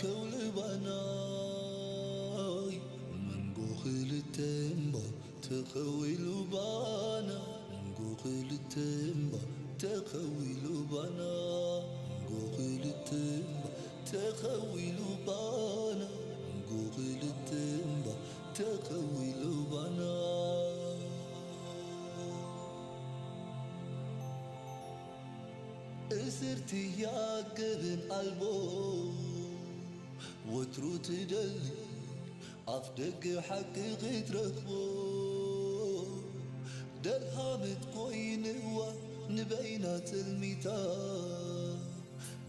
ከውሊ ባናይ መንጎ ክልተ እምባ ተኸዊሉ ባና መንጎ ክልተ እምባ ተኸዊሉ ባና መንጎ ክልተ እምባ ተኸዊሉ ባና መንጎ ክልተ እምባ ተኸዊሉ ባና እስርቲ ያገብን ኣልቦ ወትሩ ትደሊ ኣፍ ደገ ሓቂ ክትረኽቦ ደልሃመት ኮይንዋ ንበይና ትልሚታ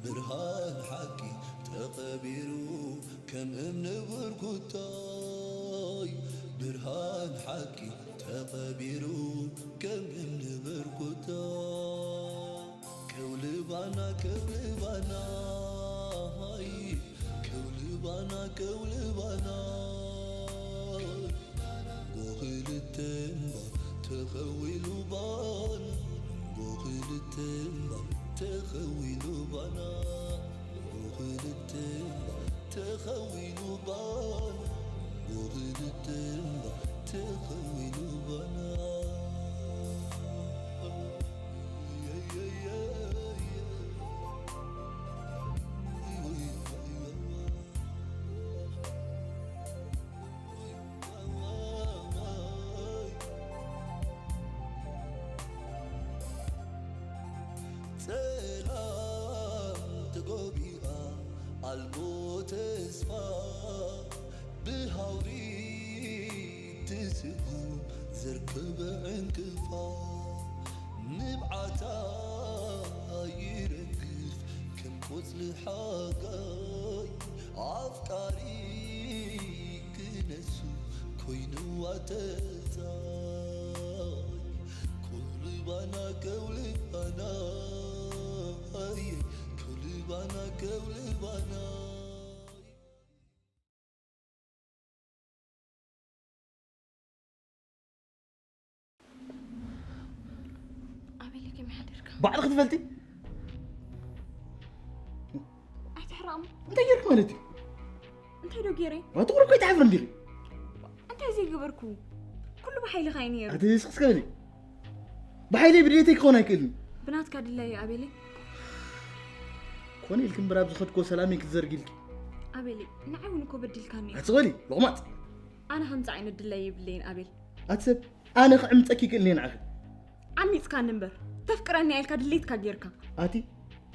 ብርሃን ሓቂ ተቐቢሩ ከም እምኒ ብርኩታይ ብርሃን ሓቂ ተቐቢሩ ከም እምኒ ብርኩታ ከውልባና ከውልባና ከውልባና ከውልባና ጎኽልተ እምባ ተኸዊሉ ባና ጎኽልተ እምባ ተኸዊሉ ባና ጎኽልተ እምባ ተኸዊሉ ባና ጎኽልተ እምባ ተኸዊሉ ባና ጸላም ተጎቢኣ ኣልቦ ተስፋ ብሃውሪ ትስጉም ዘርከበ ዕንቅፋ ንብዓታ ይረግፍ ከም ቆጽሊ ሓጋይ ኣፍቃሪ ክነሱ ኮይንዋ ተጻይ ከውልባና ከውልባና ኣየ ከውልባና ከውልባና ኣቤለይ ከመይ ሓዲርካ? ባዕልኺ ትፈልጢ? ኣይትሕረቕኒ። እንታይ ጌርኪ ማለት እዩ? እንታይ ዶ ገይረ? ኣቲ ቁሩብ ከይትሓፍሪ እንዲኺ? እንታይ ዘይገበርኩ? ኩሉ ብሓይልኻ እዩ ነይሩ። ኣቲ ስቕስቕ በሊ። ብሓይለይ ብድሌተይ ክኸውን ኣይክእልን። ብናትካ ድላይ እዩ ኣቤለይ። ኮነ ኢልኪ እምበር ኣብ ዝኸድኮ ሰላመይ ክትዘርጊልኪ። ኣቤለይ፣ ንዓይ እውን እኮ በዲልካኒ ኢኻ። ኣቲ በሊ፣ ሎቕማጽ። ኣነ ከምዚ ዓይነት ድላይ የብለይን ኣቤል። ኣቲ ሰብ፣ ኣነ ክዕምጸኪ ይክእል እየ ንዓኺ። ዓሚጽካኒ እምበር፣ ተፍቅረኒ ኢልካ ድሌትካ ጌርካ። ኣቲ፣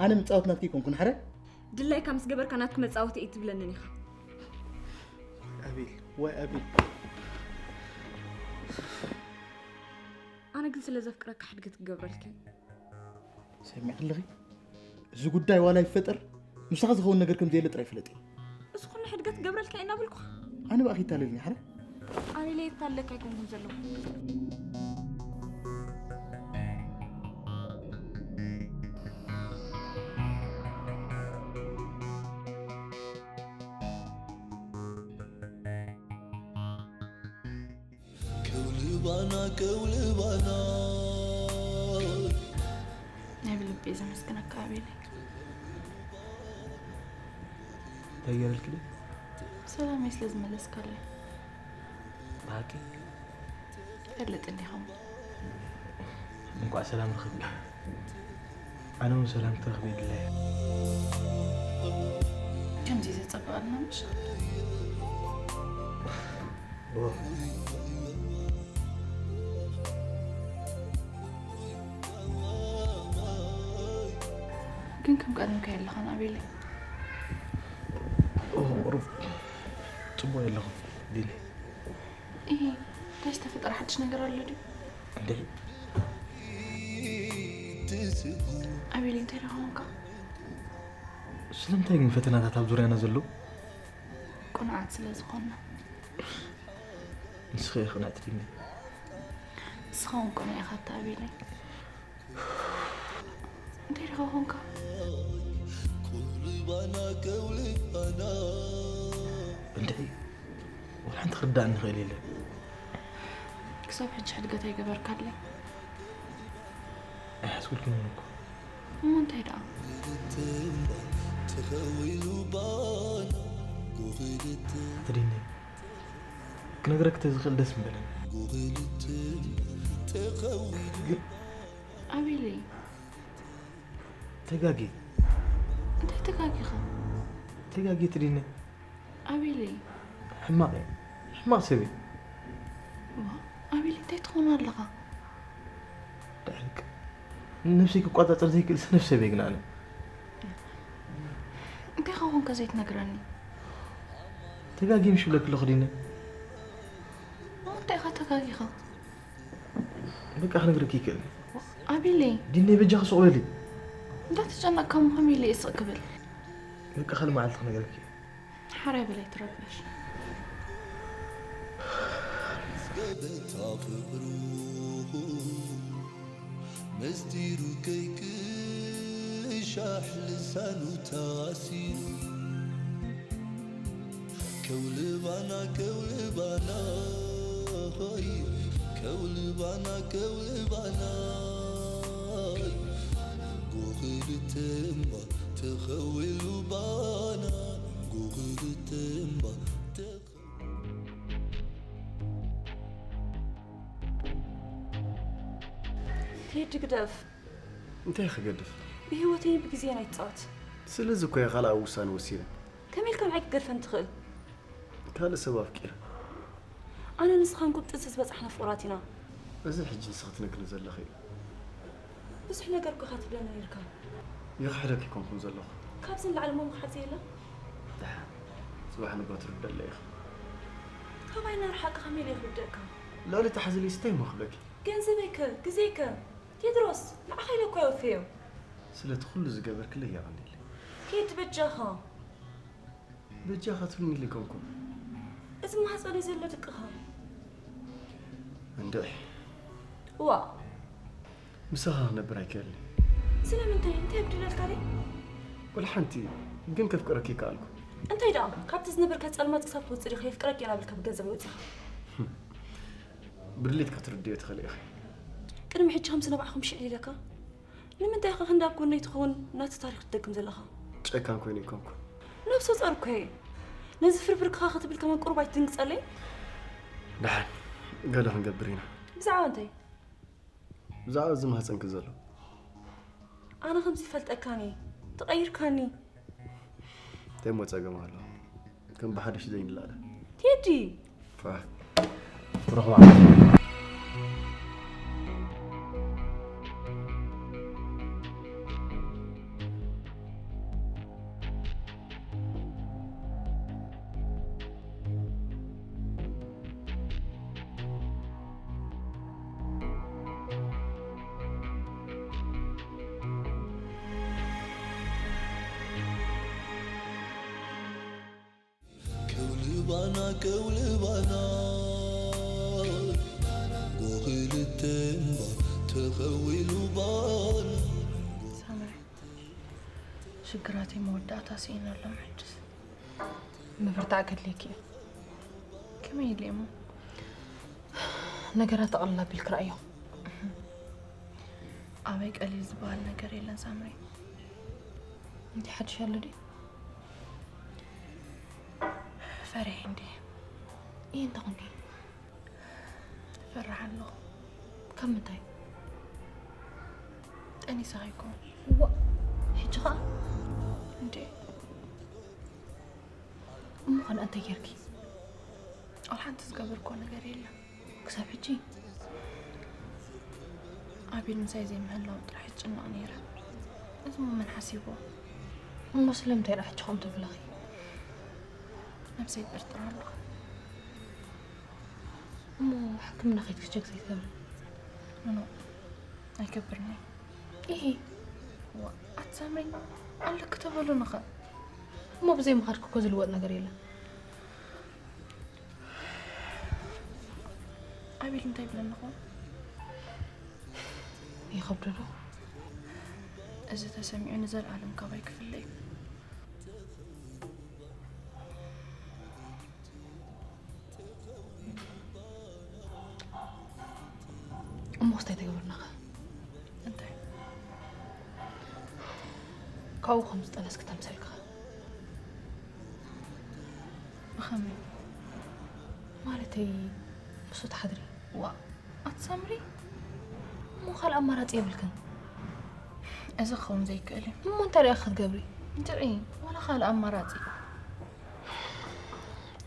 ኣነ ምጻወት ናትኪ ኣይኮንኩን፣ ሓረ? ድላይካ ምስ ገበርካ ናትኪ መጻወቲ ኣይትብለንን ኢኻ። ኣቤል፣ ዋይ ኣቤል። ኣነ ግን ስለ ዘፍቅረካ ሕድገት ክገብረልካ እየ። ሰሚዕ ኣለኺ? እዚ ጉዳይ ዋላ ይፈጠር፣ ምሳኺ ዝኸውን ነገር ከም ዘየለ ጥራይ ፍለጢ። እዚ ኩሉ ሕድገት ክገብረልካ እየ እናበልኩኻ። ኣነ ብኣኺ ይታለልኒ፣ ሓረ? ኣቤለይ የታለልካ ኣይኮንኩን ዘለኹ። ከውልባና ከውልባና ናይ ብልቢ እየ ዘመስግነካ ኣቤለይ። እንታይ ገይረልኪ ድዩ? ሰላመይ ስለ ዝመለስካለይ። ብሓቂ? ትፈልጥ እንዲኻ እሞ። እንቋዕ ሰላም ረኸብኪ። ኣነ እውን ሰላም ክትረኽቢ ይድለየ። ከምዚ ዘጸብቐልና ምሽ? እወ። ግን ከም ቀደምካ የለኻን ኣቤለይ። እወ፣ ቁሩብ ጽቡቕ የለኹን ቢኒ። እሂ፣ እንታይ ዝተፈጠረ ሓድሽ ነገር ኣሎ ድዩ? እንዴ? ኣቤለይ፣ እንታይ ደኣ ኾንካ? ስለምንታይ ግን ፈተናታት ኣብ ዙርያና ዘለዉ? ቅኑዓት ስለ ዝኾንና። ንስኺ ኢኺ ቅንዕቲ ቢኒ። ንስኻ እውን ቅኑዕ ኢኻ ኣታ ኣቤለይ። እንታይ ዲኻ ኾንካ? እንድዒ፣ ወላ ሓንቲ ክርዳእኒ ይኽእል የለን። ክሳብ ሕጂ ሕድገት ኣይገበርካለይ። ኣይሓስብልኩን እውን እኮ። እሞ እንታይ ደኣ? ተኸዊሉ ባና ትሪኒ፣ ክነግረክ ተዝኽእል ደስ ምበለኒ። ግን ኣቤለይ፣ ተጋጊ እንታይ ተጋጊኻ? ተጋጊ ትሪኒ። ኣቤለይ፣ ሕማቕ እየ። ሕማቕ ሰብ እየ። ዋ፣ ኣቤለይ እንታይ ትኾን ኣለኻ? ድሕሪክ ነብሰይ ክቋጻጸር ዘይክእል ሰነፍ ሰብ እየ ግን ኣነ። እንታይ ኸውን ከ ዘይትነግረኒ? ተጋጊ ምሽ ብለክ ኣለኹ ዲነ። እንታይ ኢኻ ተጋጊኻ? በቃ ክነግረክ ይክእል። ኣቤለይ፣ ዲነ በጃ ክሱቕ በሊ። እንዳተጨነቅካ ምዃን ኢለ እየ ስቕ ክብል። በቃ ካልእ መዓልቲ ክነግረክ እየ። ሓራይ በላይ ትረበሽ። ገበታ ፍቅሩ ምስጢሩ ከይቅሻሕ ልሳኑ ተኣሲሩ ከውልባና ከውልባና ሆይ ከውልባና ከውልባና ጎኽልተምባ ተኸዊሉ ባና ጎኽልተምባ ቴዲ ግደፍ። እንታይ ክገድፍ? ብህይወተይ ብግዜን ኣይትጻወት። ስለዚ እኮ እየ ካልኣዊ ውሳነ ወሲነ። ከመይ ኢልካ ንዓይ ክገድፈን ትኽእል? ካልእ ሰብ ኣፍቂረ። ኣነ ንስኻን ቁብ ጥንሲ ዝበጻሕና ፍቑራት ኢና። እዚ ሕጂ ንስኺ ትነግርኒ ዘለኺ እዩ። ብዙሕ ነገር እኮ ኢኻ ትብለኒ ነይርካ። ይኽሕደኪ ኣይኮንኩን ዘለኹ። ካብዚ ንላዕሊ እሞ ምኽሓድ ዘየለ? ደሓን። ጽባሕ ንግሆ ትርደለይ ኢኺ። ካባይ እናረሓቕካ ከመይ ኢለ ክርደእካ? ልዕሊ እቲ ሓዚ ኢለስ እንታይ እሞ ክብለኪ? ገንዘበይ ከ? ግዜይ ከ? ቴድሮስ፣ ንዓኻ ኢለ እኮ እየ ወፍየዮ። ስለቲ ኩሉ ዝገበርክለይ የቐንየለይ። ቴዲ በጃኻ። በጃኻ ትብልኒ ኢለ ኣይኮንኩን። እዚ ማህጸነይ ዘሎ ድቅኻ። እንድዒ። እዋ። ምሳኻ ክነብር ኣይክእልን። ስለምንታይ? እንታይ ኣብዲለልካ ድየ? ወላ ሓንቲ፣ ግን ከፍቅረኪ ይከኣልኩ። እንታይ ደኣ? ካብቲ ዝነበርካ ጸልማት ክሳብ ትወጽእ ዲኻ የፍቅረኪ እየ እናበልካ ብገንዘበይ ወጺኻ? ብድሌትካ ክትርድዮ ትኽእሊ ኢኺ። ቅድሚ ሕጂ ከምዚ ነባዕኹም ሽዕል ኢለካ? ንምንታይ ኢኻ ክንዲ ኣብ ጎነይ ትኸውን ናቲ ታሪኽ ትደግም ዘለኻ? ጨካን ኮይነ ኣይኮንኩን። ነብሰ ጾር እኮ እየ። ነዚ ፍርፍርክኻ ክትብል ከማን ቁሩብ ኣይትድንግጸለይ? ደሓን፣ ገለ ክንገብር ኢና። ብዛዕባ እንታይ? ብዛዕባ እዚ ማህጸንኪ ዘሎ። ኣነ ከምዚ ይፈልጠካኒ። ተቐይርካኒ። እንታይ እሞ ጸገም ኣሎ? ከም ብሓድሽ ዘይንላለ። ቴዲ! ፋ። ብሩኽ መዓልቲ። ከውልባና ከውልባና ጎኽልተ እምባ ተኸዊሉ ባና ሳምሪ፣ ሽግራተይ መወዳእታ ስኢነ ኣሎ። ሕጅስ ምብርታዕ ከድልየኪ እዩ። ከመይ ኢለ እሞ ነገራት ኣቕልል ኣቢልኪ ረኣዮ። ኣበይ ቀሊል ዝበሃል ነገር የለን ሳምሪ። እንታይ ሓድሽ ኣሎ ድዩ? ፈሪሐ እንድየ። እየ እንተኹኒ? እፈርሕ ኣለኹ። ካብ ምንታይ? ጠኒሰ ከይኮን? እዋ፣ ሕጂ ኸኣ? እንዴ። እሞ ኸ እንታይ ጌርኪ? ዋላ ሓንቲ ዝገበርክዎ ነገር የለን። ክሳብ ሕጂ? ኣቤል ምሳይ ዘይምህላው ጥራሕ እጭነቕ ነይረ። እዚ እሞ መን ሓሲብዎ? እሞ ስለምንታይ ደኣ ሕጂ ከምኡ ትብለኺ? ነብሰይ ይጥርጥር ኣለኹ። እሞ ሕክምና ከይድኪ ቸክ ዘይትገብሪ? ኖ፣ ኖ፣ ኣይገብርን እየ። ኢሂ። ዋ፣ ኣቲ ሳምሪ፣ ኣለኪ ተበሉኒ ኸ? እሞ ብዘይ ምኻድኪ እኮ ዝልወጥ ነገር የለን። ኣቤል እንታይ ይብለኒ ኾን? ይኸብዶ ዶ? እዚ ተሰሚዑ ንዘለኣለም ካባይ ክፍለ እዩ። እሞ እንታይ ተገብርናኸ? እንታይ? ካብኡ ከም ዝጠነስኪ ተምሰልክኸ? ብኸመይ? ማለተይ፣ ምስ ትሓድሪ። ዋ፣ ኣቲ ሳምሪ፣ እሞ ካልእ ኣማራጺ የብልክን? እዚ ክኸውን ዘይክእል እዩ። እሞ እንታይ ደኣ ክትገብሪ? እንድዒ፣ ዋላ ካልእ ኣማራጺ።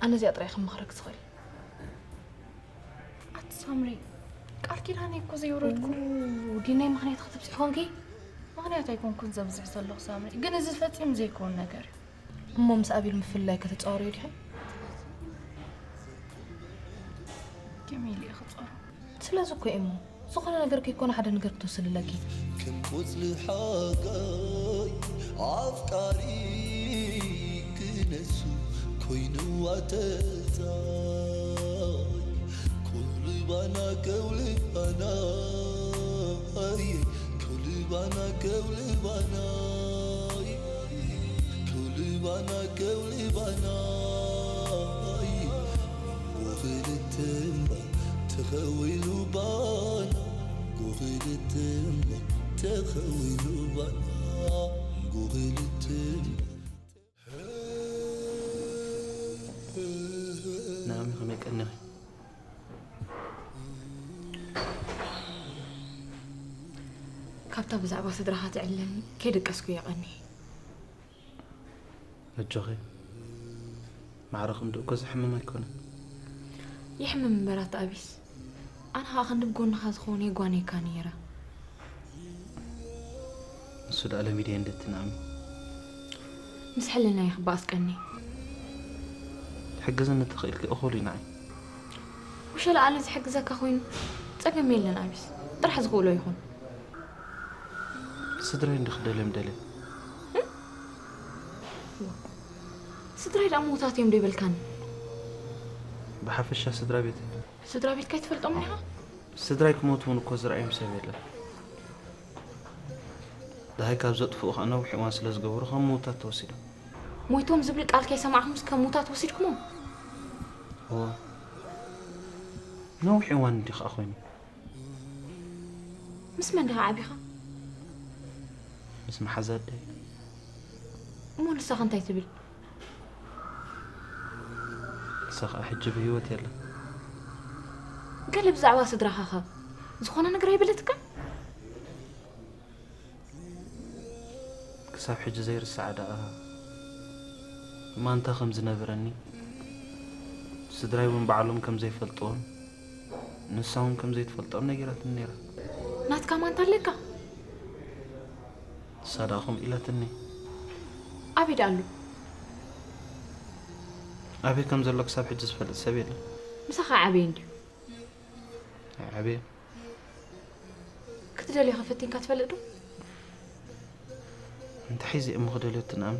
ኣነ እዚኣ ጥራይ ክመኽረኪ ዝኽእል። ኣቲ ሳምሪ፣ ቃል ኪዳነይ እኮ ዘየውረድኩ። ዲናይ ምኽንያት ከተብዝሒ ኮንኪ? ምኽንያት ኣይኮንኩን ዘብዝሕ ዘለኹ ሳምሪ፣ ግን እዚ ፈጺሙ ዘይከውን ነገር እዩ። እሞ ምስ ኣቤል ምፍልላይ ከተጻወርዮ ዲኺ? ከመይ ኢለ እየ ክጻወሮ? ስለዚ እኮ እየ እሞ፣ ዝኾነ ነገር ከይኮነ ሓደ ነገር ክትወስኒ ኣለኪ። ከም ቆጽሊ ሓጋይ ኣፍቃሪ ክነሱ ኮይንዋ ተጻይ። ከውልባና ከውልባና ኣየ፣ ከውልባና ከውልባና ኣየ፣ ከውልባና ከውልባና ኣየ። ጎኽልትምባ ተኸዊሉ ባና፣ ጎኽልትምባ ተኸዊሉ ባና፣ ጎኽልትምባ። ናኦሚ፣ ከመይ ቀኒኺ? ካብታ ብዛዕባ ስድራኻ ትዕልለኒ ከይደቀስኩ እየ ቀኒየ። ኣጆኺ፣ ማዕረ ክንድኡ እኮ ዘሕምም ኣይኮነን። ይሕምም እምበር ኣቲ ኣቢስ፣ ኣነ ኸኣ ክንዲ ብጎንኻ ዝኸውን የጓንየካ ነይረ። ንሱ ደኣ ለሚደዮ እንደ እቲ ናኦሚ። ምስ ሕልናይ ክበኣስ ቀንየ። ትሕግዝኒ ተኽኢልኪ እኹል እዩ ንዓይ። ውሸላ ኣነ ዝሕግዘካ ኮይኑ ጸገም የለን ኣቢስ፣ ጥራሕ ዝኽእሎ ይኹን። ስድራይ እንዲ ክደልዮም ደልየ። ስድራይ ደኣ ምዉታት እዮም ዶ ይበልካኒ? ብሓፈሻ ስድራ ቤት። ስድራ ቤትካ ኣይትፈልጦምን ኢኻ? ስድራይ ክሞቱ እውን እኮ ዝረኣዮም ሰብ የለን። ደሃይ ካብ ዘጥፍኡ ኸኣ ነዊሕ እዋን ስለ ዝገበሩ ከም ምዉታት ተወሲዶም። ሞይቶም ዝብል ቃል ከይሰማዕኩምስ ከም ምዉታት ወሲድኩሞም? እወ። ነዊሕ እዋን እንዲ ኸኣ ኮይኑ። ምስ መን ዲኻ ዓቢኻ? ምስ መሓዛ ኣደይ። እሞ ንሳኸ እንታይ ትብል? ንሳ ኸኣ ሕጂ ብህይወት የላን። ገለ ብዛዕባ ስድራኻኸ ዝኾነ ነገር ኣይበለትካን? ክሳብ ሕጂ ዘይርሳዕ ደኣ ማንታ ከም ዝነበረኒ፣ ስድራይ እውን ባዕሎም ከም ዘይፈልጥዎን ንሳ እውን ከም ዘይትፈልጦም ነጊራትኒ ነይራ። ናትካ ማንታ ኣለካ? ንሳ ደኣ ከምኡ ኢላትኒ። ኣበይ ደኣ ኣሎ? ኣበይ ከም ዘሎ ክሳብ ሕጂ ዝፈልጥ ሰብ የለን። ምሳኻ ዓበየ እንድዩ። ኣይዓበየን። ክትደልዮ ኸ ፈቲንካ ትፈልጥ ዶ? እንታይ ሒዘ እየ እሞ ክደልዮ እቲ ናኦሚ?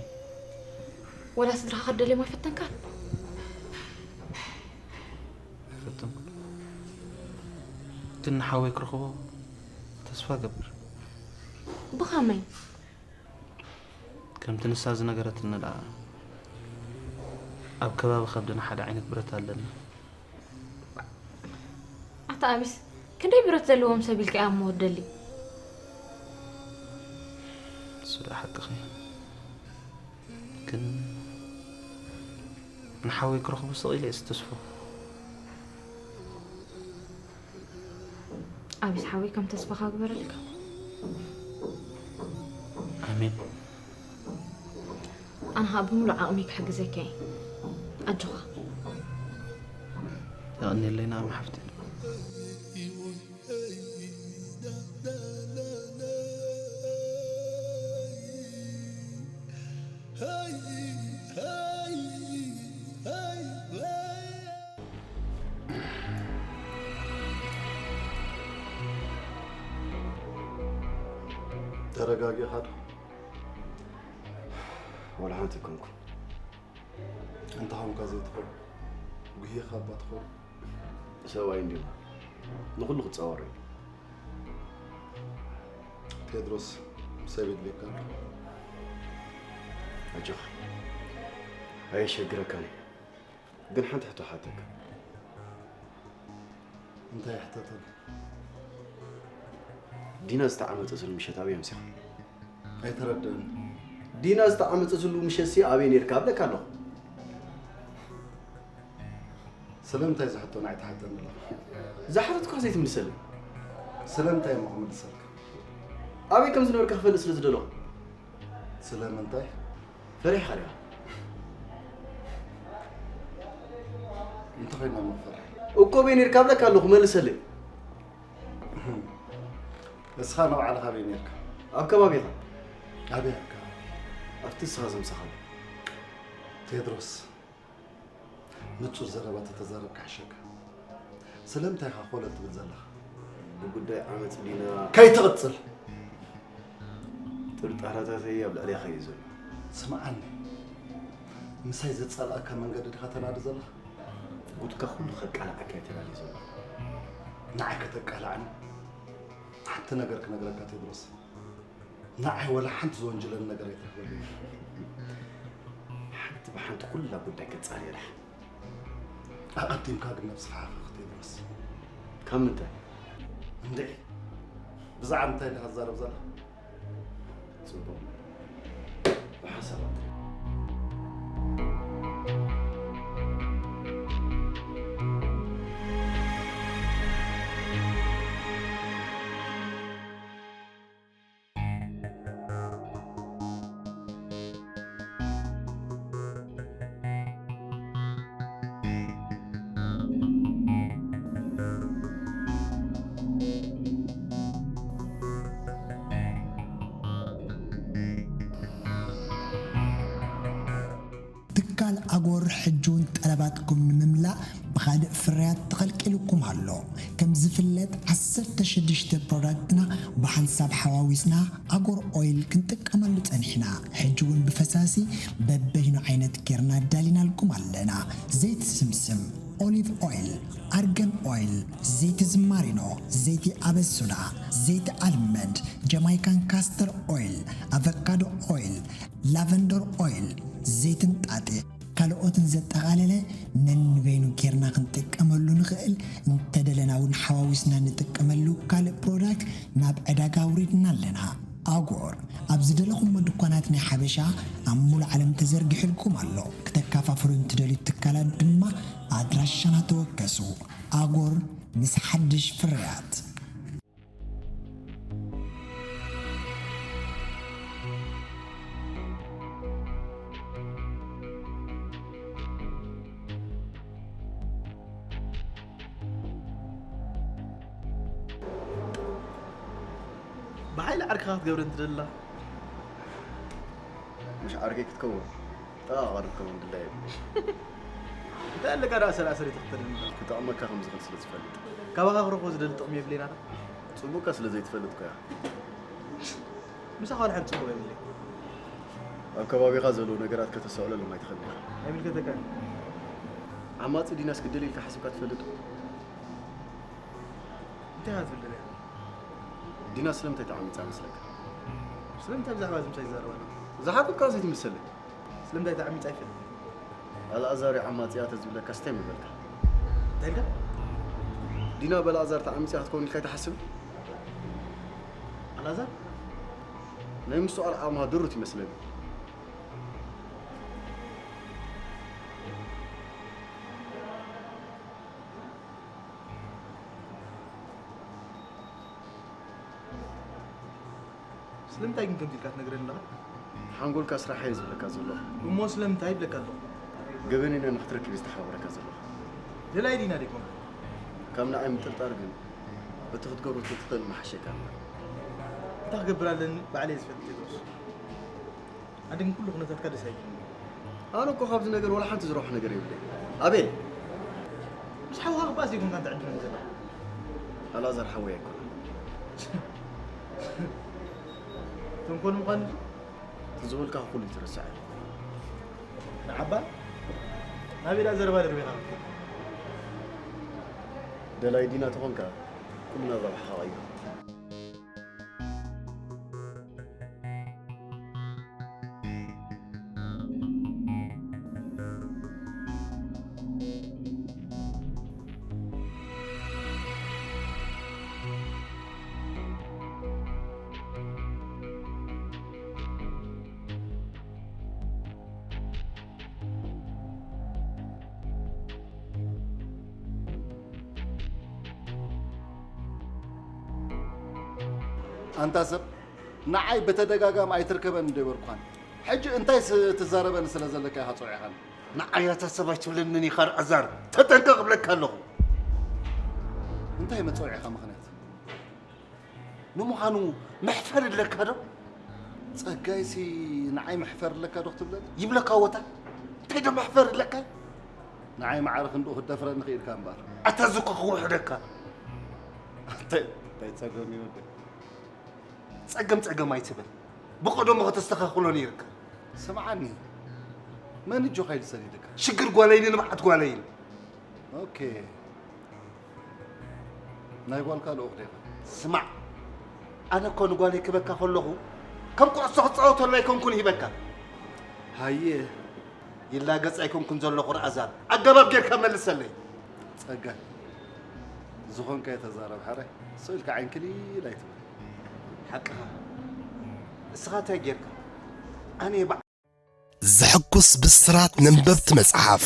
ወላ ስድራኻ ክትደልዮም ኣይፈተንካን? ኣይፈተንኩን። ግን ንሓወይ ክረኽቦ ተስፋ እገብር። ብኸመይ? ከምቲ ንሳ ዝነገረትኒ ደኣ፣ ኣብ ከባቢ ከብድና ሓደ ዓይነት ብረት ኣለና። ኣታ ኣቢስ፣ ክንደይ ብረት ዘለዎም ሰብ ኢልካ እሞ ትደሊ? እሱ ደኣ ሓቅኺ። ግን ንሓወይ ክረኽቦ ስቕ ኢለ እየ ዝተስፎ። ኣቢስ ሓወይ ከም ተስፋኻ ግበረልካ። ኣሜን። ኣነ ኸኣ ብምሉእ ዓቕመይ ክሕግዘካ እየ። ኣጆኻ። የቐንየለይ ናኦሚ ሓፍተይ። ተረጋጊእኻ ዶ? ዋላ ሓንቲ ኣይኮንኩን። እንተ ኾንካ ዘይትኸውን፣ ጉሂኻ እባ ትኸውን። ሰብኣይ እንድዩ። ንኹሉ ክጻወሮ እዩ። ቴድሮስ፣ ሰብ የድልየካ ኣሎ። ኣጆኻ። ኣየሸግረካን እዩ። ግን ሓንቲ ሕቶ ሓተካ። እንታይ ሕተተኒ? ዲና ዝተዓመጸትሉ ምሸት ኣበይ ኣምሲኻ? ኣይተረድአኒ። ዲና ዝተዓመጸትሉ ምሸትሲ ኣበይ ነይርካ እብለካ ኣለኹ። ስለምንታይ ዝሕቶ ናይ ትሓተኒ ኣለኻ? ዝሓተትኩኻ ዘይትምልሰለይ? ስለምንታይ እሞ ክምልሰልካ? ኣበይ ከም ዝነበርካ ክፈልጥ ስለ ዝደለኹ። ስለምንታይ? ፈሪሕኻ ዲኻ? እንተኾይና እሞ ክፈርሕ። እኮ ኣበይ ነይርካ እብለካ ኣለኹ፣ መልሰለይ። እስኻ ንባዕልኻ ኣበይ ነይርካ? ኣብ ከባቢኻ። ኣበይ ኣብ ከባቢ? ኣብቲ እስኻ ዘምሳኻሉ። ቴድሮስ፣ ንጹር ዘረባ ተተዛረብካ ይሕሸካ። ስለምንታይ ኢኻ ኮለል ትብል ዘለኻ? ብጉዳይ ዓመጽ ዲና ከይትቕጽል! ጥርጣረታተይ ኣብ ልዕሌኻ እዩ ዘሎ። ስምዓኒ፣ ምሳይ ዘጻልኣካ መንገዲ ዲኻ ተናዲ ዘለኻ? ጉድካ ኩሉ ከቃልዓካ እየ ተዳልየ ዘለኹ። ንዓይ ከተቃልዓኒ ሓንቲ ነገር ክነግረካ ቴድሮስ። ንዓይ ወላ ሓንቲ ዝወንጅለኒ ነገር ኣይትረኽበሉ። ሓንቲ ብሓንቲ ኩላ ጉዳይ ከጻርየ ደሓን። ኣቐዲምካ ግን ነብስኻ ሓኽኽ ቴድሮስ። ካብ ምንታይ? እንድዒ፣ ብዛዕባ ምንታይ ዲኻ ትዛረብ ዘለኻ? ጽቡቕ። ብሓሳብ ኣትሪር። ትካል ኣጎር ሕጂ እውን ጠለባትኩም ንምምላእ ብኻልእ ፍርያት ተኸልቂሉኩም ኣሎ። ከም ዝፍለጥ ዓሰርተ ሽዱሽተ ፕሮዳክትና ብሓንሳብ ሓዋዊስና ኣጎር ኦይል ክንጥቀመሉ ጸኒሕና። ሕጂ እውን ብፈሳሲ በበይኑ ዓይነት ጌርና ኣዳሊናልኩም ኣለና። ዘይቲ ስምስም፣ ኦሊቭ ኦይል፣ ኣርገን ኦይል፣ ዘይቲ ዝማሪኖ፣ ዘይቲ ኣበሱዳ፣ ዘይቲ ኣልመንድ፣ ጀማይካን ካስተር ኦይል፣ ኣቨካዶ ኦይል፣ ላቨንደር ኦይል፣ ዘይቲ እንጣጢዕ፣ ካልኦትን ዘጠቓለለ ነንበይኑ ጌርና ክንጥቀመሉ ንኽእል። እንተደለና እውን ሓዋዊስና ንጥቀመሉ ካልእ ፕሮዳክት ናብ ዕዳጋ ኣውሪድና ኣለና። ኣጎር ኣብ ዝደለኹሞ ድኳናት ናይ ሓበሻ ኣብ ሙሉእ ዓለም ተዘርጊሑልኩም ኣሎ። ክተከፋፍሉ እንትደልዩ ትካላት ድማ ኣድራሻና ተወከሱ። ኣጎር ምስ ሓድሽ ፍርያት። ብሓይሊ ዓርክኻ ክትገብረኒ ትደሊ ኣለኻ? ምሽ ዓርከይ ክትከውን፣ ጠቓቒ ክትከውን ድላይ የብለይን። እንታይ ኣለካ ደኣ ሰራሰሪ ትኽተለኒ? ክጠቕመካ ከም ዝኽእል ስለ ዝፈልጥ። ካባኻ ክረኽቦ ዝደሊ ጥቕሚ የብለይን ኣነ። ጽቡቕካ ስለ ዘይትፈልጥ እኮ እያ። ምሳኻ ዋላ ሓንቲ ጽቡቕ የብለይን። ኣብ ከባቢኻ ዘለዉ ነገራት ከተስተውዕለሎም ኣይትኽእልን ኢኻ። ኣይምልከተካን። ዓማጺ ዲናስ ክትደሊ ኢልካ ሓሲብካ ትፈልጥ ዶ? እንታይ ኢኻ ትብል ደሊኻ? ዲና ስለምንታይ ተዓሚጻ መስለካ? ስለምንታይ ብዛዕባ እዚ ምሳይ ትዛረብ ኣለኻ? ዝሓተትካ ዘይትምልሰለይ። ስለምንታይ ተዓሚጻ ኣይፈልጥን። ኣልኣዛር እዩ ዓማጺ እያ ተዝብለካስ እንታይ ምበልካ? እንታይ ኢልካ? ዲና ብኣልኣዛር ተዓሚጻ ክትከውን ኢልካ ኣይትሓስብን? ኣልኣዛር? ናይ ምስትውዓል ዓቕምኻ ድሩት ይመስለኒ። ስለምንታይ ግን ከምዚ ኢልካ ትነግረኒ ኣለኻ? ሓንጎልካ ስራሕ እየ ዝብለካ ዘለኹ። እሞ ስለምንታይ ይብለካ ኣለኹ? ገበነኛ ንኽትረክብ እየ ዝተሓባበረካ ዘለኹ። ደላይ ዲና ደይኮንካ? ካብ ንዓይ ምጥርጣር ግን በቲ ክትገብሮ ትትኽእል ምሓሸካ እምበር። እንታይ ክገብር ኣለኒ ባዕለይ ዝፈልጥ ቴድሮስ። ኣነ ግን ኩሉ ኩነታትካ ደስ ኣይብለኒ። ኣነ እኮ ካብዚ ነገር ዋላ ሓንቲ ዝረብሖ ነገር የብለይ። ኣቤል! ምስ ሓውኻ ክበኣስ ዘይኮንካ እንተ ዕድመኒ ዘለኻ። ኣልኣዛር ሓወይ ኣይኮነን። ተንኮል ምዃኑ ድዩ? እቲ ዝበልካ ኩሉ እዩ ትረስዐ። ንዓባ ናበይ ደኣ ዘረባ ደርቢኻ ክትከይድ? ደላይ ዲና ተኾንካ ኩሉ ናብ ረብሓኻ ቀይሮ። ኣንታ ሰብ፣ ንዓይ ብተደጋጋሚ ኣይትርከበን እንዶ ይበልኩኻን። ሕጂ እንታይ ስ-፣ ትዛረበኒ ስለ ዘለካ ኢኻ ጸዊዕኻኒ? ንዓይ ኣታ ሰብ ኣይትብለንን ኢኻ ኣልዓዛር፣ ተጠንቀቕ እብለካ ኣለኹ። እንታይ መጸውዒኻ ምኽንያት? ንምዃኑ መሕፈር ኣለካ ዶ? ጸጋይሲ ንዓይ መሕፈር ኣለካ ዶ ክትብለኒ? ይብለካ ወታ፣ እንታይ ዶ መሕፈር ኣለካ? ንዓይ ማዕረ ክንድኡ ክትደፍረኒ ክኢልካ እምበር። ኣታ እዚ እኮ ክውሕደካ። እንታይ፣ እንታይ ጸገም እዩ ወደይ? ጸገም ጸገም ኣይትበል። ብቐደሙ ከተስተኻኽሎ ነይርካ። ስምዓኒ፣ መን እጆኻ ኢሉ ሰዲዱካ? ሽግር ጓለይን ንብዓት ጓለይን። ኦኬ። ናይ ጓልካ ልኡኽ ዲኻ? ስማዕ፣ ኣነ እኮ ንጓለይ ክበካ ከለኹ ከም ኩዕሶ ክጻወተሉ ኣይኮንኩን ሂበካ። ሃየ፣ ይላገጽ ኣይኮንኩን ዘለኹ ኣልዓዛር። ኣገባብ ጌርካ መልሰለይ። ጸጋይ፣ ዝኾንካዮ ተዛረብ ሓራይ። ስቕ ኢልካ ዓይንክሊል ኣይትበል። ሓቅኻ። እስኻ እንታይ ጌርካ? ኣነ በዓ- ዘሐጉስ ብስራት ነንበብቲ መጽሓፍ።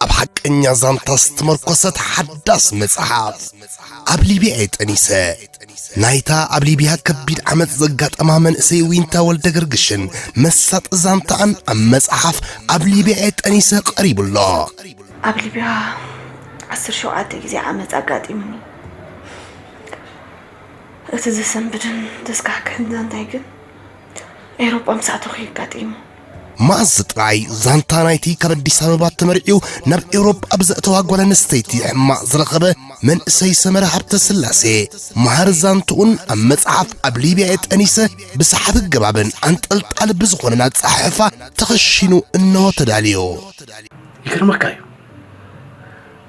ኣብ ሓቀኛ ዛንታ ዝተመርኮሰት ሓዳስ መጽሓፍ። ኣብ ሊብያ እየ ጠኒሰ። ናይታ ኣብ ሊብያ ከቢድ ዓመጽ ዘጋጠማ መንእሰይ ዊንታ ወልደ ገርግሽን መሳጢ ዛንታኣን ኣብ መጽሓፍ ኣብ ሊብያ እየ ጠኒሰ ቀሪቡ ኣሎ። ኣብ ሊብያ ዓሰርተ ሸውዓተ ግዜ ዓመጽ ኣጋጢሙኒ። እቲ ዘሰንብድን ዘስካሕክሕን ዛንታይ ግን ኤውሮጳ ምስ ኣተኹ እዩ ኣጋጢሙ። መኣዝ ጥራይ ዛንታ ናይቲ ካብ ኣዲስ ኣበባ ተመርዕዩ ናብ ኤውሮጳ ብዘእተዋ ጓል ኣንስተይቲ ሕማቕ ዝረኸበ መንእሰይ ሰመረ ሃብተስላሴ፣ መሃሪ ዛንትኡን ኣብ መጽሓፍ ኣብ ሊብያ እየ ጠኒሰ ብሰሓቢ ኣገባብን ኣንጠልጣሊ ብዝኾነን ኣጸሓሕፋ ተኸሺኑ እንሆ ተዳልዩ። ይገርመካ እዩ።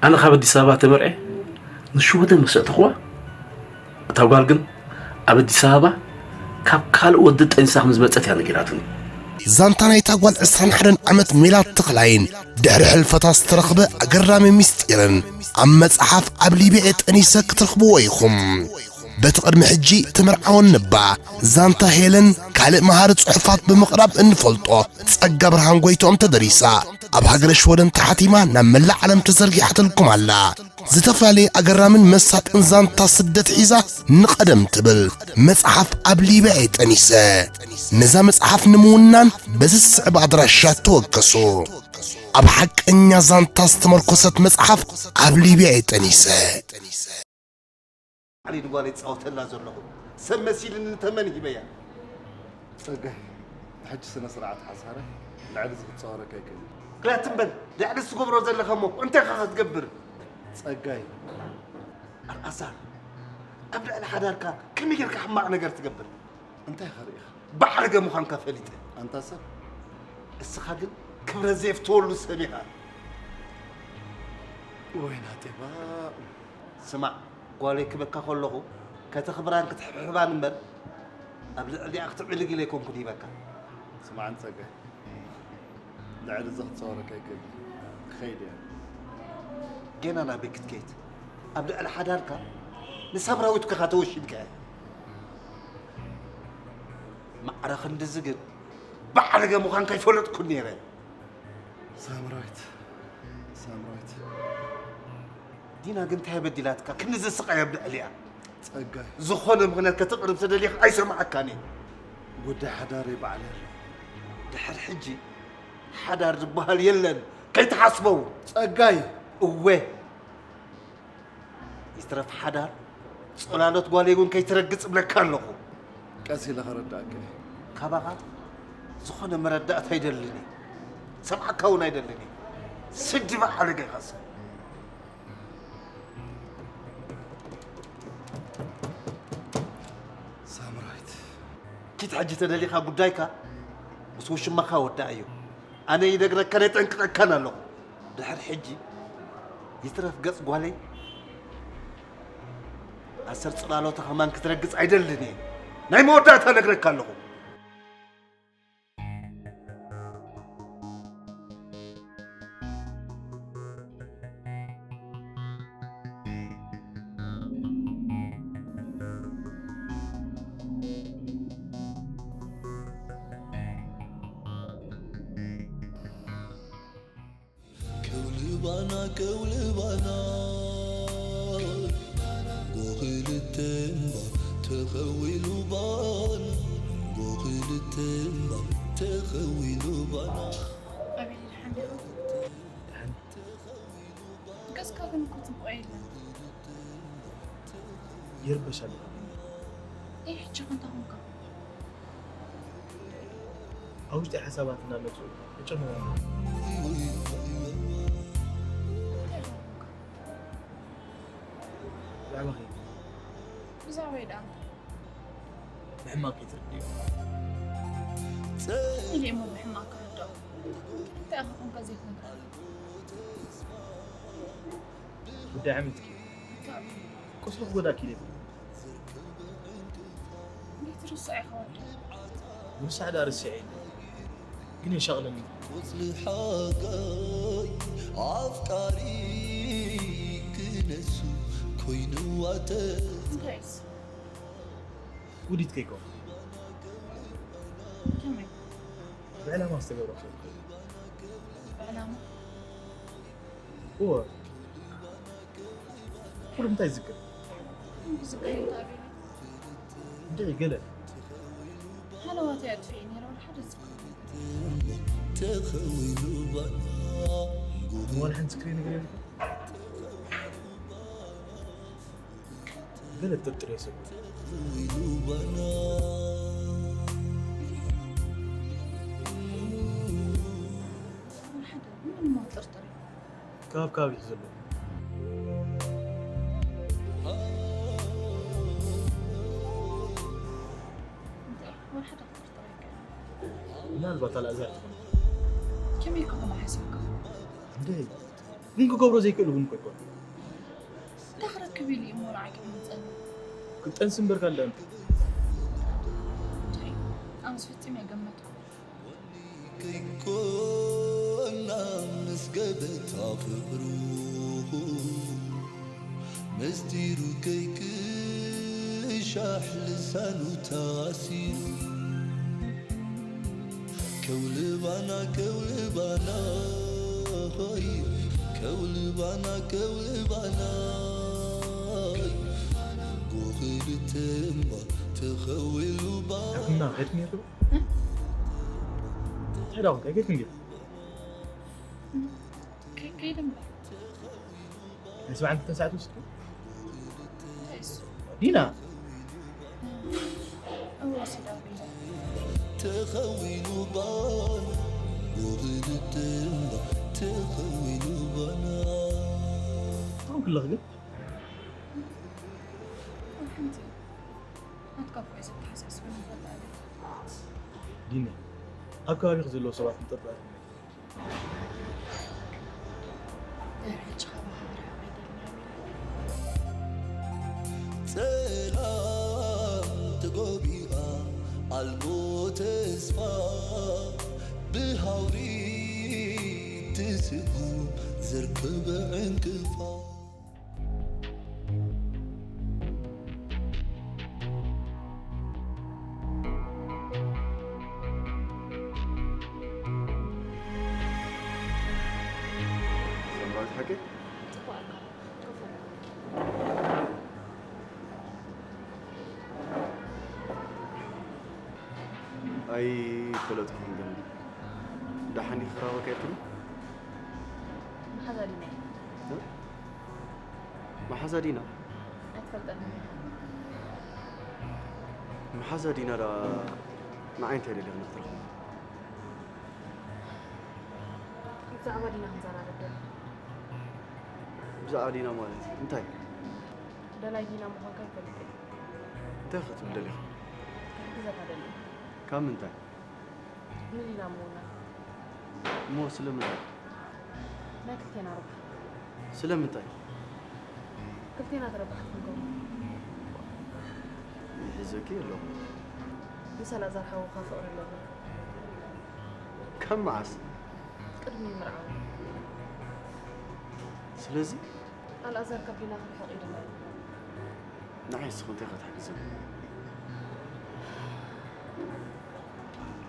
ኣነ ካብ ኣዲስ ኣበባ ተመርዐ ንሽወደን ምስ ኣእተኽዋ፣ እታ ጓል ግን ኣብ ኣዲስ ኣበባ ካብ ካልእ ወዲ ጠኒሳ ከም ዝመጸት እያ ነጊራትኒ። ዛንታ ናይታ ጓል ዕስራን ሓደን ዓመት ሜላት ተኽላይን ድሕሪ ሕልፈታ ዝተረኽበ ኣገራሚ ምስጢርን ኣብ መጽሓፍ ኣብ ሊብያ እየ ጠኒሰ ክትረኽብዎ ኢኹም። በቲ ቅድሚ ሕጂ ተመርዓወን እባ ዛንታ ሄለን ካልእ መሃሪ ጽሑፋት ብምቕራብ እንፈልጦ ጸጋ ብርሃን ጎይትኦም ተደሪሳ፣ ኣብ ሃገረ ሽወደን ተሓቲማ ናብ መላእ ዓለም ተዘርጊሓትልኩም ኣላ። ዝተፈላለየ ኣገራምን መሳጥን ዛንታ ስደት ሒዛ ንቐደም ትብል መጽሓፍ ኣብ ሊብያ እየ ጠኒሰ። ነዛ መጽሓፍ ንምውናን በዚ ዝስዕብ ኣድራሻ ተወከሱ። ኣብ ሓቀኛ ዛንታ ዝተመርኮሰት መጽሓፍ ኣብ ሊብያ እየ ጠኒሰ። ዓሊ ንጓለይ ዝጻወተላ ዘለኹ ሰብ መሲልኒ ተመን ሂበያ። ጸጋይ፣ ሕጂ ስነ ስርዓት ሓሳረ ልዕሊ እዚ ክጻወረካ ኣይክእልን። ግላት እምበል፣ ልዕሊ እዚ ትገብሮ ዘለኻ እሞ እንታይ ኢኻ ክትገብር? ጸጋይ። ኣልኣዛር፣ ኣብ ልዕሊ ሓዳርካ ከመይ ጌርካ ሕማቕ ነገር ትገብር? እንታይ ኢኻ ርኢኻ? ባዕርገ ምዃንካ ፈሊጠ። ኣንታ ሰብ። እስኻ ግን ክብረት ዘየፍትወሉ ሰብ ኢኻ። ወይ ናጤባ። ስማዕ፣ ጓለይ ክበካ ከለኹ ከተኽብራን ክትሕብሕባን እምበር ኣብ ልዕሊኣ ክትዕልግ ኢለ ኣይኮንኩን ሂበካ። ስማዕን ጸጋይ፣ ልዕሊ እዚ ክጻወረካ ኣይክእልን። ክኸይድ እየ። ጌና ናበይ ክትከይድ? ኣብ ልዕሊ ሓዳርካ ንሳምራዊት ከኻ ተወሺምካ እያ። ማዕረ ክንድዚ ግን ባዕርገ ምዃንካ ኣይፈለጥኩን ነይረ። ሳምራዊት፣ ሳምራዊት። ዲና ግን እንታይ በዲላትካ? ክንዚ ስቓይ ኣብ ልዕሊኣ። ጸጋይ። ዝኾነ ምኽንያት ከተቕርብ ተደሊኻ ኣይሰማዓካን እየ። ጉዳይ ሓዳረይ ባዕለይ ኣለኹ። ድሕሪ ሕጂ ሓዳር ዝበሃል የለን። ከይትሓስበው። ጸጋይ። እወ። ይትረፍ ሓዳር፣ ጽላሎት ጓለይ እውን ከይትረግጽ እብለካ ኣለኹ። ቀስ ኢለ ከረዳእካ እየ። ካባኻ ዝኾነ መረዳእታ ኣይደልን እየ። ሰምዓካ እውን ኣይደልን እየ። ስዲ በዓል ገይኻስ። ሳምራዊት። ኪድ ሕጂ ተደሊኻ ጉዳይካ ምስ ውሽማኻ ወዳእዮ። ኣነ ይነግረካን የጠንቅቐካን ኣለኹ። ድሕሪ ሕጂ ይትረፍ ገጽ ጓለይ፣ ኣሰር ጽላሎታ ከማን ክትረግጽ ኣይደልን እየ። ናይ መወዳእታ እነግረካ ኣለኹ። ከውልባና ከውልባና ብኽልተ እምባ ተኸዊሉ ባን ጎኽልተማ ተኸዊሉ ባና። ኣቤል፣ ደሓን ዲኻ? ደሓን። ገጽካ ግን እኮ ጽቡቕ የለን። ይርበሽ ኣለኻ። እይ፣ ሕጂ ከ እንታይ ኾንካ? ኣብ ውሽጢ ሓሳባት እናመጹ ይጨምሩ ኣለዉ። እንታይ ኾንካ? ብዛዕባኺ። ብዛዕባይ ደኣ እንታይ? ብሕማቕ ከይትርድዮ። ኢለ እሞ ብሕማቕ ክርድኦ። ግን እንታይ ኢኻ ኮንካ ዘይትነግረኒ? ጉዳይ ዓመትኪ። እንታይ? ቁስሊ ክጎዳእኪ ኢለ። ዘይትርስዖ ኢኻ ወዲ። ምርሳዕ ደኣ ርሲዐ የለ። ግን የሻቕለኒ። ቁጽሊ ሓጋይ ኣፍቃሪ ክነሱ ኮይንዋ ተ- እንታይ እሱ? ውዲት ከይከውን። ከመይ? ብዕላማ ዝተገብረ ክኸውን ይኽእል። ብዕላማ? እወ። ኩሉ እንታይ ይዝክር? ዝዝክር እንታይ ኣበይ? እንድዒ ገለ። ሃለዋተይ ኣጥፊኤ ነይረ፣ ወላ ሓደ ዝዝክር። ተኸዊሉ ባና። ዋላ ሓንቲ ዝክሪ ነገር የለን። ገለ ትጥርጥርዮ ሰብ። ተኸዊሉ ባና። ወላ ሓደ፣ ምንም ጥርጥር የለን። ካብ ከባቢኺ ዘሎ። እንታይ? ወላ ሓደ ክጥርጥር ኣይክእልን። ምናልባት ኣልኣዛር ትኾን። ከመይ ኢኻ ከምኡ ሓሲብካ? እንደ ግን ክገብሮ ዘይክእል እውን እኮ ኣይኮነን። እንታይ ክረክብ ኢሉ እዩ እሞ ንዓይ ክመጸኒ? ክጠንስ እምበር ካልእ እንታይ? እንታይ? ኣነስ ፈጺመ ኣይገመትኩን። ከይኮና ምስ ገበታ ፍቕሩ ምስጢሩ ከይቅሻሕ ልሳኑ ታሲሩ። ከውልባና ከውልባና ሆይ ከውልባና ከውልባና ጎኽልተማ ተኸውልባ። ሕክምና ከይድኪ ነይርኪ? እንታይ ደኣ ኮንካ? ከይድኪ እንዲኺ? ከይ-፣ ከይደ እምበር። ናይ ሰብዓን ክልተን ሰዓት ወሲድኪ? እንታይ እሱ? ዲና። እወ፣ ወሲዳ። ተኸዊሉ ባና፣ ጎኽልተማ ተኸዊሉ ባና። ኣሁን ክለኽ ግን? ሓንቲ ናትካ እኮ እዩ ዘተሓሳስበኒ ዘሎ ኣቤል። ዲና፣ ኣብ ከባቢኺ ዘለዉ ሰባት ምጥርጣር። ድሕሪ ሕጂ ካብ ማሕበር ርሕቕ ኣይደልን ኣቤል። ጸላም ተጎቢኣ ኣልቦ ተስፋ ብሃውሪ ትስጉም ዘርከበ ዕንቅፋ። ዘምራዊት ሓቂ? ጽቡቕ ኣልካ። ኮፍ በል። ኣይፈለጥኩን ግን ደሓን ኢኺ ክራኸበካ ኢልክኒ? መሓዛ ዲና እየ። እ? መሓዛ ዲና? ኣይትፈልጠንን ኢኻ። መሓዛ ዲና ደኣ ንዓይ እንታይ ደሊኽኒ ክትረኽብኒ? ብዛዕባ ዲና ክንዘራረብ ደሊኹ። ብዛዕባ ዲና ማለት እንታይ? ደላይ ዲና ምዃንካ ይፈልጥ እየ። እንታይ ክትብል ደሊኻ? ክሕግዘካ ደሊ እየ። ካብ ምንታይ? ንዲና ምውናን። እሞ ስለምንታይ? ናይ ክልቴና ረብሓ። ስለምንታይ? ክልቴና ተረባሕቲ ክንከውን። ይሕዘኪ ኣለኹ። ምስ ኣልኣዛር ሓውኻ ፍቕሪ ኣለኒ። ካብ መዓስ? ቅድሚ ምርዓው። ስለዚ? ኣልኣዛር ካብ ዲና ክርሕቕ ይደሊ። ንዓይ ንስኺ እንታይ ክትሕግዝኒ?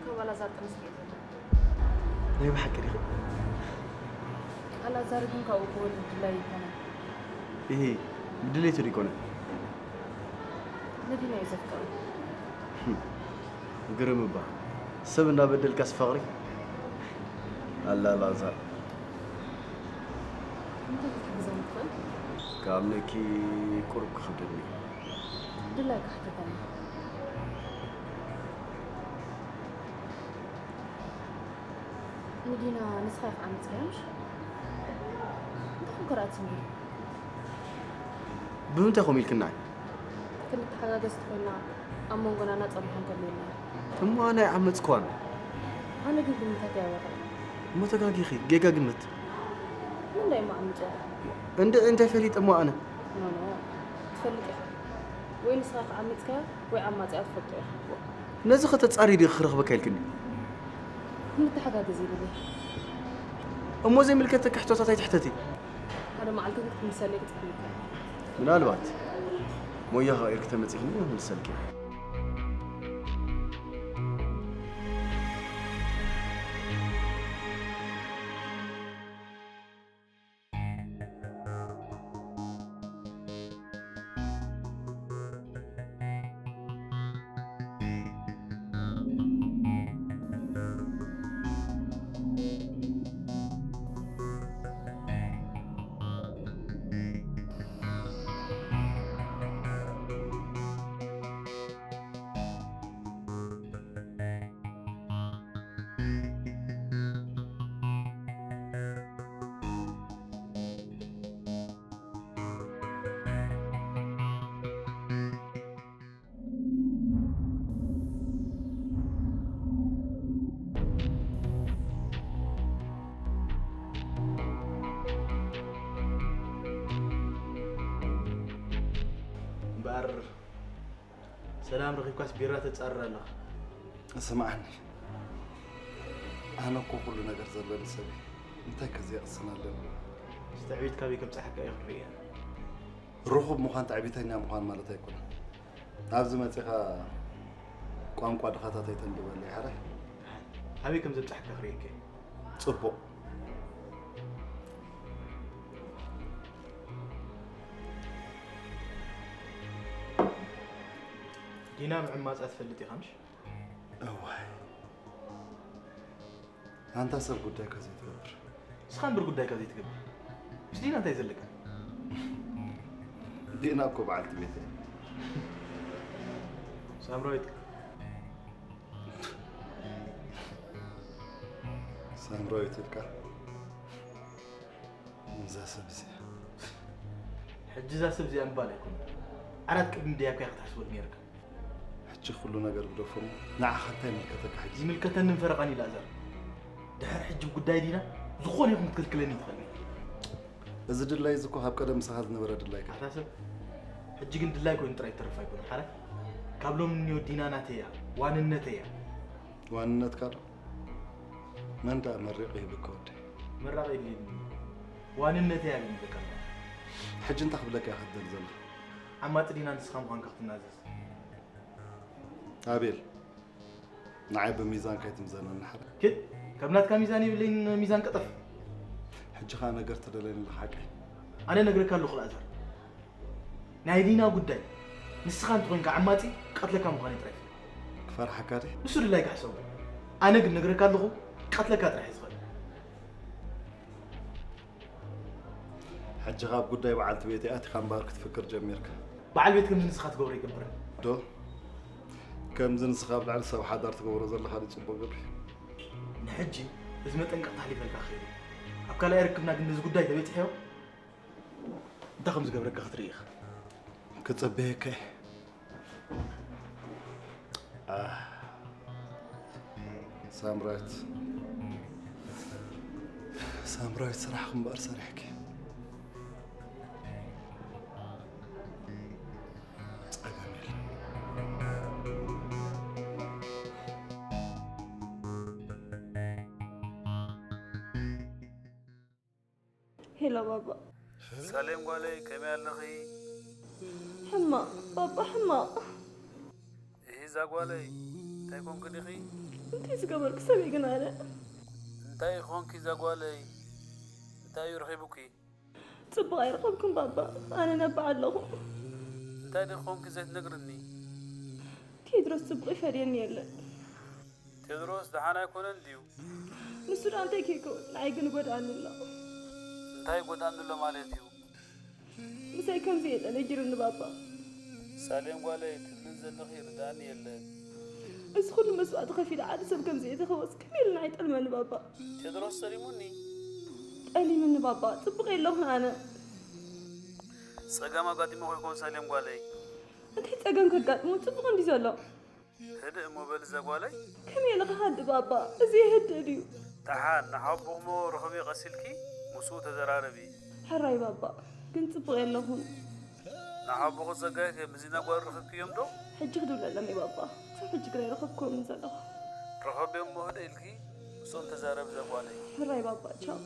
ካብ ኣልኣዛር ጥንሲ ሒዘ። ናይ ብሓቂ ዲኺ? ኣልኣዛር ግን ካብኡ ክወልድ ድላይ ኣይኮነን። እሂ፣ ብድሌቱ ዶ ኣይኮነን? ንዲና እዩ ዘፍቅራ። ግርም እባ። ሰብ እናበደልካስ ፍቕሪ? ኣላ ላዛር። እንታይ ክትሕግዘኒ ትኽእል? ክኣምነኪ ቁሩብ ክኽብደኒ እዩ። ድላይካ ሕተተኒ። ንዲና ንስኻ ኢኻ ዓመፅካያ ምሽ? እንታይ ኮን ከርኣ ትስምዒ? ብምንታይ ኮም ኢልክናይ? ክንተሓጋገዝ ተኾይና ኣብ መንጎና ናፃ ምዃን ከድልየና እዩ። እሞ ኣነ ኣይዓመፅኳን። ኣነ ግን ግምታት እየ ኣበርዕ። እሞ ተጋጊኺ፣ ጌጋ ግምት። ምንዳይ እሞ ዓሚፀ? እንድዒ እንታይ ፈሊጠ እሞ ኣነ? ኖኖ ትፈልጥ ኢኻ ወይ ንስኻ ከዓሚፅካያ ወይ ዓማፂኣ ትፈልጦ ኢኻ። ነዚ ከተፃሪ ዲኺ ክረኽበካ ኢልክኒ? ክንተሓጋገዝ ይደሊ። እሞ ዘይምልከተኪ ሕቶታት ኣይትሕተቲ። ሓደ መዓልቲ ግን ክትምልሰለይ ክፅበየካ እየ። ምናልባት ሞያኻ ቀይርኪ ተመፂኽኒ ክምልሰልኪ እየ። እምበኣር ሰላም ረኺብካስ ቢራ ተጻርር ኣለኻ። ስምዓኒ፣ ኣነ እኮ ኩሉ ነገር ዘለኒ ሰብ እየ። እንታይ ከ ዘይቕስን ኣለኒ? እስቲ ዕቤት ካበይ ከምጽሓካ እየ ክርኢ እየ። ርኹብ ምዃን ትዕቢተኛ ምዃን ማለት ኣይኮነን። ኣብዚ መጺኻ ቋንቋ ድኻታት ኣይተንብበለይ ሓራይ። ኣበይ ከም ዘብጽሓካ ክርእየካ እየ። ጽቡቕ። ዲና ምዕማጻ ትፈልጥ ኢኻ ምሽ? እዋይ፣ ኣንታ ሰብ ጉዳይካ ዘይትገብር። ንስኻ እምበር ጉዳይካ ዘይትገብር። ምስ ዲና እንታይ ዘለካ? ዲና እኮ በዓልቲ ቤት እያ። ሳምራዊት ከ? ሳምራዊት ኢልካ እዛ ሰብ እዚኣ። ሕጂ እዛ ሰብ እዚኣ ምባል ኣይኮነን። ዓራት ቅድሚ ደያብካ ኢኻ ክትሓስበሉ ነይርካ። ሕጂ ኩሉ ነገር ግደፎ እሞ ንዓኻ እንታይ ይምልከተካ ሕጂ? ይምልከተንን ፈረቓን እዩ ላዛር። ድሕር ሕጂ ብጉዳይ ዲና ዝኾነ ይኹን ክትክልክለኒ ትኽእል። እዚ ድላይ እዚ እኮ ካብ ቀደም ምሳኻ ዝነበረ ድላይካ። ኣታ ሰብ ሕጂ ግን ድላይ ኮይኑ ጥራይ ትርፍ ኣይኮነን። ሓረ ካብ ሎሚ ንዮ ዲና ናተይ እያ፣ ዋንነተይ እያ። ዋንነትካ ዶ? መን ደኣ መሪቑ ይህብካ ወደይ? መራቕ የድልየኒ። ዋንነተይ እያ ግን ይበቃ። ሕጂ እንታይ ክብለካ እየ ክትደሊ ዘለኻ? ዓማጺ ዲና ንስኻ ምዃንካ ክትናዘዝ። ኣቤል፣ ንዓይ ብሚዛን ከይትምዘነኒ ሓረ። ኪድ፣ ካብ ናትካ ሚዛን የብለይን ሚዛን ቀጠፍ። ሕጂ ኸኣ ነገር ትደለኒ ኣለኻ ሓቀይ? ኣነ ነግረካ ኣለኹ ላዛር። ናይ ዲና ጉዳይ ንስኻ እንተኾይንካ ዓማጺ ቀትለካ ምዃነይ ጥራይ ፍለጥ። ክፈርሓካ ድየ? ንሱ ድላይካ ሕሰቦ። ኣነ ግን ነግረካ ኣለኹ ቀትለካ ጥራይ እየ ዝኽእል። ሕጂ ካብ ጉዳይ በዓልቲ ቤተይ ኣቲኻ እምበኣር ክትፍክር ጀሚርካ። በዓል ቤት ከምዚ ንስኻ ትገብሮ ይገብረን። ዶ? ከምዚ ንስኻ ኣብ ልዕሊ ሰብ ሓዳር ትገብሮ ዘለኻ ድዩ ጽቡቕ ግብሪ? ንሕጂ እዚ መጠንቀቕታ ኣሕሊፈልካ ክኽእል እየ። ኣብ ካልኣይ ርክብና ግን ነዚ ጉዳይ ተበጺሐዮ እንታይ ከም ዝገብረካ ክትርኢ ኢኻ። ክጽበየካ እየ። ኣህ፣ ሳምራዊት፣ ሳምራዊት ስራሕኺ እምበኣር ሰሪሕኪ። ጸገም የለን። ሄሎ ባባ። ሳሌም ጓለይ፣ ከመይ ኣለኺ? ሕማቕ ባባ፣ ሕማቕ። እሂ እዛ ጓለይ፣ እንታይ ኮንኪ ዲኺ? እንታይ ዝገበርኩ ሰብ እየ ግን ኣነ? እንታይ ኮንኪ እዛ ጓለይ? እንታይ እዩ ረኺቡኪ? ጽቡቕ ኣይረኸብኩን ባባ፣ ኣነ ነብዕ ኣለኹ። እንታይ ዲኺ ኮንኪ ዘይትነግርኒ? እቲ ቴድሮስ ጽቡቕ ይፈድየኒ የለን። ቴድሮስ ደሓን ኣይኮነን ድዩ? ንሱ ደኣ እንታይ ከይከውን ንዓይ ግን ይጎድኣኒ ኣሎ። እንታይ ይጎድኣኒ ኣሎ ማለት እዩ? ምሳይ ከምዚ የለ ነጊሩኒ ባባ። ሳሌም ጓለይ ትብልን ዘለኺ ይርድኣኒ የለን። እዚ ኩሉ መስዋእቲ ከፊለ ዓዲ ሰብ ከምዚ እየ ተኸወስ ከመይ ኢሉ ንዓይ ጠልመኒ ባባ። ቴድሮስ ጸሊሙኒ። ጠሊምኒ ባባ ጽቡቕ የለኹን ኣነ። ጸገም ኣጋጢሞ ከይኮን ሳሌም ጓለይ። እንታይ ጸገም ከጋጥሞ ጽቡቕ እንዲ ዘሎ። ህድእ እሞ በል እዛ ጓለይ። ከመይ ኢለ ክሃድእ ባባ እዚ ይህድእ ድዩ? ደሓን ንሓቦኹሞ ርኸቢ ቀሲልኪ ምስኡ ተዘራረቢ። ሕራይ ባባ ግን ጽቡቕ የለኹን። ንሓቦኹ ጸጋይ ከ ምስዚ ነጓል ረኸብክዮም ዶ? ሕጂ ክድውለሎም እየ ባባ። ክሳብ ሕጂ ግና ኣይረኸብክዎምን ዘለኹ። ርኸብዮም እሞ ህድእ ኢልኪ ምስኦም ተዛረቢ እዛ ጓለይ። ሕራይ ባባ ቻው።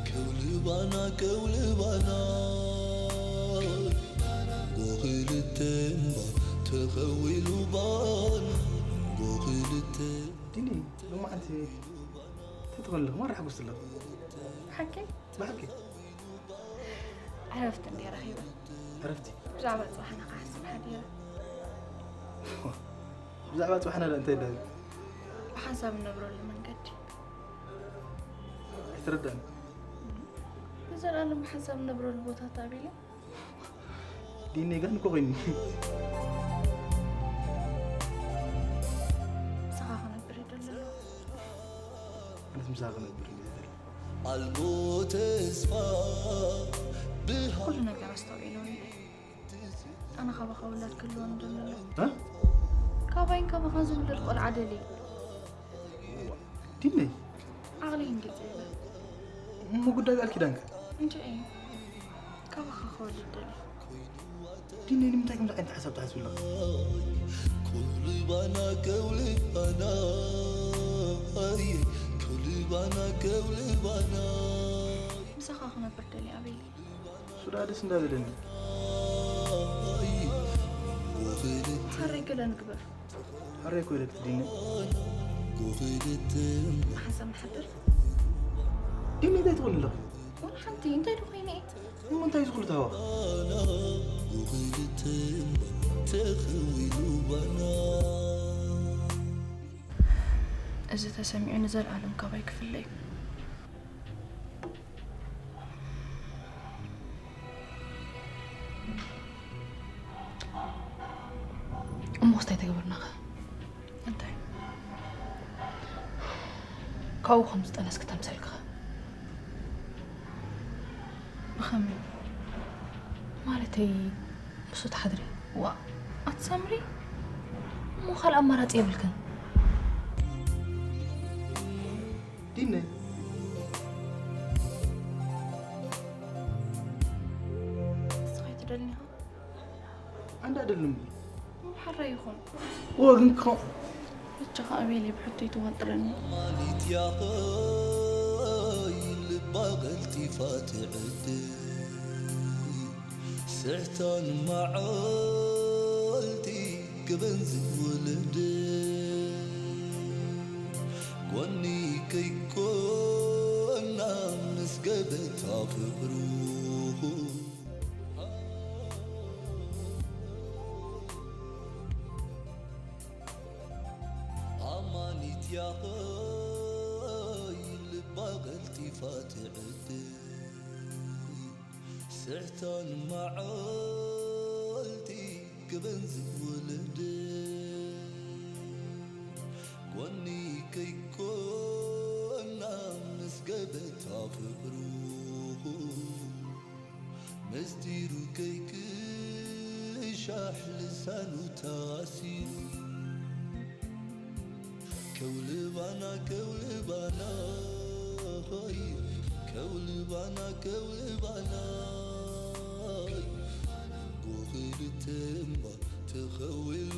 ከውልባና ከውልባና ጎኽልተ እምባ ተኸዊሉ ባና ጎኽልተ ዲኒ ሎማዓንቲ ተትበልኽ ማራ ሓጎስ ኣለኹ። ብሓቂ ብሓቂ ዕረፍቲ እንደ ረኺበ ዕረፍቲ ብዛዕባ ፅባሕና ክሓስብ ሓዲረ። ብዛዕባ ፅባሕና ዶ እንታይ ዳዊ ብሓንሳብ እነብረሉ መንገዲ ኣይተረዳእን። ንዘለኣለም ብሓንሳብ እነብረሉ ቦታ ተኣቢለ ዲኒ ጋን እኮ ኮይኑ ምሳኻ ክነብር ይደሊ ኣለኹ። ኣነስ ምሳኻ ክነብር እየ ዝደሊ። ኣልቦ ተስፋ ብሃ ኩሉ ነገር ኣስተውዒለኒ። ኣነ ካባኻ ውላድ ክህልወ እንደለሎ እ? ካባይን ካባኻን ዝውለድ ቆልዓ ደልየ ዲነይ ዓቕሊ ህንድጥ ይብል። እሞ ጉዳይ ቃል ኪዳንከ? እንድዒ ካባኻ ክወልድ ደልየ። ዲነይ ንምንታይ ከምዚ ዓይነት ሓሳብ ትሓስብ ኣለኻ? ከውልባና ከውልባና ከውልባና ከውልባና ምሳኻ ክነብር ደልየ ኣቤል። እሱ ደኣ ደስ እንዳበለኒ። ሓረይ ገለ ንግበር። ሓረይ እኮ ኢለኪ ዲኒ። ሓንሳብ ንሓድር። ዲኒ እንታይ ትኾን ኣለኺ? ዋላ ሓንቲ እንታይ ዶ ኮይነ እየ? እሞ እንታይ እዚ ኩሉ ታዋኽ? ተኸዊሉ ባና እዚ ተሰሚዑ ንዘለኣለም ካባይ ክፍለዩ። እሞ ክስታይ ተገበርናኸ? እንታይ? ካብኡ ከም ዝጠነስክ ተምሰልክኸ? ብኸመይ? ማለተይ ምስ ትሓድሪ። ዋ ኣቲ ሳምሪ እሞ ካልእ ኣማራፂ የብልክን። ዲነ ንስኻ ኣይትደልኒ ኢኻ? ኣንዳ ደልም እሞ ሕራይ ይኹን። እወ ግን ክኸ ብቻኻ ኣቤለይ ብሕቶይ ትዋጥረኒ። ማሊት ያኸይ ልባ ቀልጢፋ ትዕድል ስሕታን መዓልቲ ክበን ዝውልድ ጎኒ ከይኮና ምስ ገበታ ፍቅሩ ኣማኒት ያኸይ ልባ ቀልጢፋ ትዕድል ስሕታን መዓልቲ ክበን ዝውልድ ጎኒ ከይኮና ምስ ገበታ ፍቅሩ ምስጢሩ ከይቅሻሕ ልሳኑ ታሲሩ ከውልባና ከውልባና ኾይ ከውልባና ከውልባና ጎኽልተ እምባ ተኸዊሉ